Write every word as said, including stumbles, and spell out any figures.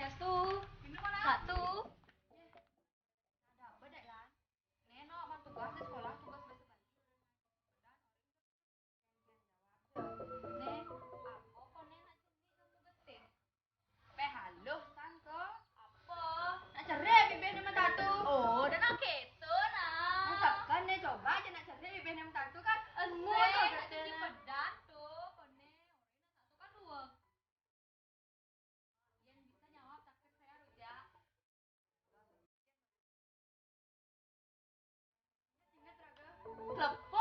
Swastiastu. Satu. Ada apa, Dek Lan? Neno, man tugas di sekolah, tugas bahasa Bali. Neh, apa kau neh nak cemik kamu getih? Peh haluh san ko. Apa? Nak cerai bibih nama tatu. Oh, dah nak keto nah. Masakan neh coba aja nak cerai bibih nama tatu kan. Ese, nak cuci pedan tu, kau neh. Orang nak satu kan dua. Yang bisa jawab takut saya rujak. Ingat raga. Klep.